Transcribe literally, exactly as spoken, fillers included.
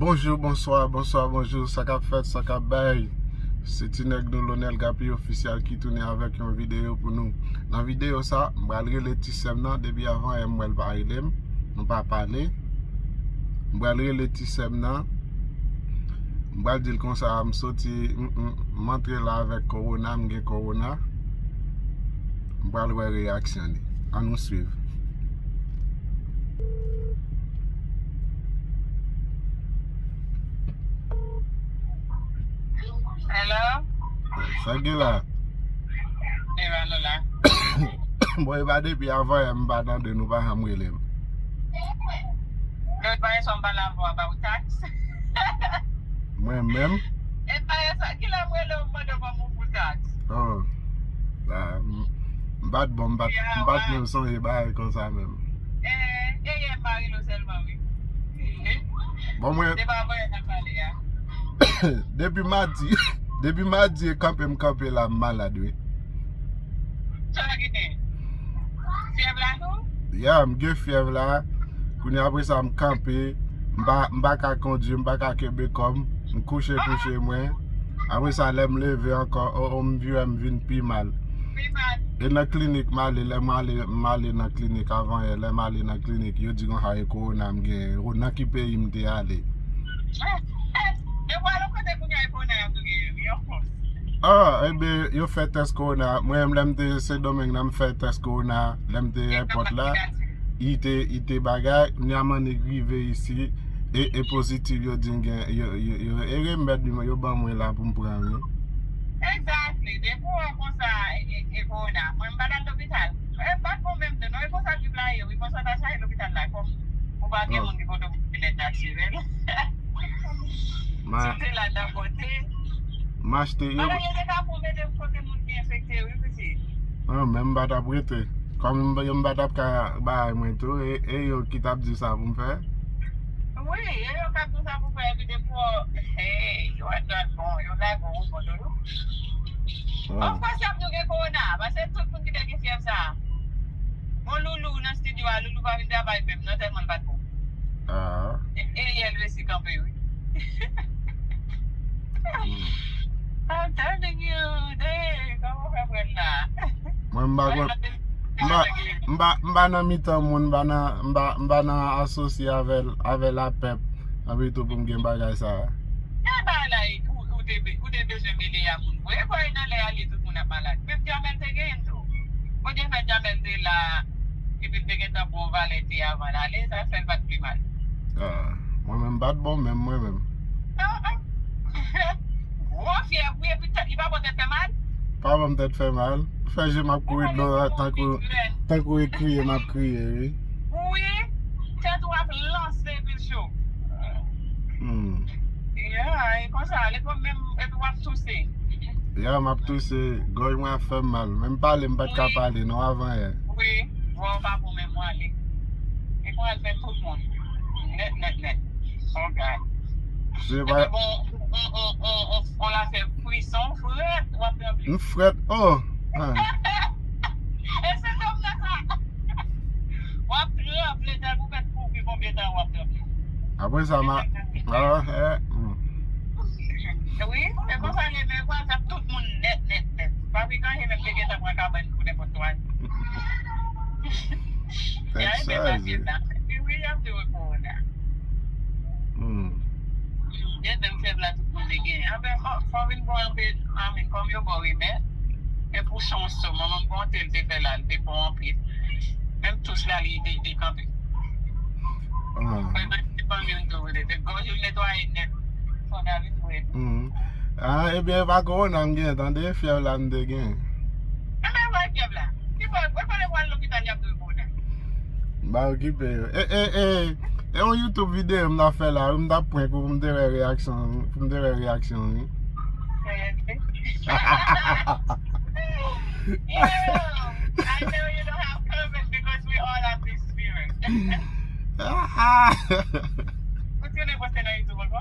Bonjou, bonswa, bonswa, bonjou, sa k ap fèt, sa k ap bay. Se ti nèg nou, Lonel Gapi Official, ki tounen avèk yon videyo pou nou. Nan videyo sa, m pral rele ti sè m nan, depi avan yè m wè l pa rele m, nou pa pale. M pral rele ti sè m nan, m pral di l konsa, m soti, m, m, m antre la avèk kowona, m gen kowona. M pral wè reyaksyon li. Ann nou swiv. Hello? Sa gen la? Eva Lola. Bon, e pa depi avan yè m pa tande nou pa janm rele m. Lòt bagay sa m pale avè w about tax. Mwen menm? E pa sa, kilè m rele w mande w ban m pou tax? Oh. Ba, m, m pa t bon, m pa t, m pa t menm sonje bagay konsa menm. Eh, eh, eh, m pa rele w sèlman, wi. Bon, mwen, se pa voye n ap pale a. Depi madi, depi madi e kanpe m kanpe la, m malad, wi. Sa w genyen? Fyèv la tou? Ya, m gen fyèv la. Kounye a, apre sa, m kanpe. M pa, m pa ka kondui, m pa ka kenbe kò m. M kouche, kouche mwen. Apre sa, lè m leve ankò, o, o, m vire, m vin pi mal. Pi mal. E nan klinik, m ale, lè m ale, m ale nan klinik avan yè, lè m ale nan klinik, yo di konsa e kowona m genyen. O, nan ki peyi m te ale? Yo pral yon kote kounye a, e kowona y ap tou genyen, wi, of course. Ah, ebyen, yo fè tès kowona. Mwen menm, lè m te Sendomeng nan, m fè tès kowona. Lè m te èpòt la, li te, li te bagay. Kounye a m annik rive isi, e, e pozitif, yo di m gen, yo, yo, yo, e remèd li, yo ban mwen la pou m pran, wi. Exactly. Depi w wè konsa, e, e, e kowona. Mwen, m pa t al lopital. E, m pa t bon menm tou, non. E konsa trip la ye, wi. Konsa ta chaje lopital la, kòm ou pa gen moun ki kote w pou fè lèt natirèl. Ma- Si w te la nan kote. M achte yo. Bagay yo te ka pou mete kote moun ki enfekte, wi, pitit. Ah, men m pa t ap rete. Kòm m, m pa t ap ka bay mwen tou, e, e yo ki t ap di sa pou m fè? Wi, e yo k ap di sa pou fè, epi depi w, hey, yo andan bon, yo lage w bon, yo. Of course, y ap di w gen kowona, paske tout moun ki te gen fyèv sa. Bon, Loulou nan estidyo a, Loulou pa vin travay menm, non, tèlman l pa t bon. Ah. E, e, yè l resi kanpe, wi. I'm telling you, Dave, kòman w fè pran la? Mwen, m pa konn, m pa, m pa, m pa nan mitan moun, m pa nan, m pa, m pa nan asosye avè l, avè lapèp, anpi tou pou m gen bagay sa a. E ba la, ou, ou te, ou te bezwen mele a moun. Voye kò yo nan lè a, li tout moun ap malad. Menm Jamèl te genyen l tou. Bondye fè Jamèl te la, epi l te gentan pran yon valè te avan l ale, sa fè l pa t pi mal. Ah, mwen menm m pa t bon menm, mwen menm. Ah, ah. Gwo fyèv, wi, epi tèt, li pa bon tèt fè mal? Pa bon tèt fè mal. Fè je m ap kouri dlo a, tankou, tankou e kriye m ap kriye, wi. Wi, tèt ou ap lanse epi l cho. Hmm. Ya, e konsa, ale kòm menm, epi w ap touse. Ya, m ap touse, gòj mwen ap fè m mal. Menm pale, m pa t ka pale, non, avan yè. Wi, vwa w pa bon menm, w ale. E pou al fè tout moun. Nèt, nèt, nèt. Oh God. Se pa. Epi bon, on, on, on, on, on lafè frison, frèt, w ap tranble. M frèt, oh. Ah. E se tòm nan sa. W ap tranble, tèl pou fè kouvri konbyen tan w ap tranble. Apre sa, ma, ah, eh, hmm. Wi, e konsa li menm, w ap fè tout moun nèt, nèt, nèt. Pa pi ganye menm te gentan pran kabann pou nenpòt twa jou. Tèt chaje. Wi, wi, y ap di w kowona. Hmm. Gen menm fyèv la tout moun te genyen. Anfen, fò, fò vin bon anpil, I mean, kòm yo ba w remèd, e pou son sou, manman m gon te, l te fè la, l te bon anpil. Menm tous la, li, li, li kanpe. Ah. Mwen, mwen, se fanmi m tou, li te gòj, li netwaye nèt. Fò n al vin wè. Hmm. Ah, ebyen, e pa kowona m gen, tande, e fyèv la m te gen. Enben, wè fyèv la. Ki bò, wè kote w al lopital, y ap di w kowona. M pa okipe yo. E, e, e, e yon YouTube videyo m ta fè la, wi, m ta prank ou pou m te wè reyaksyon, pou m te wè reyaksyon, wi. Yo, I know you don't have COVID because we all have this spirit. Ah! Ou tounen poste nan YouTube ankò?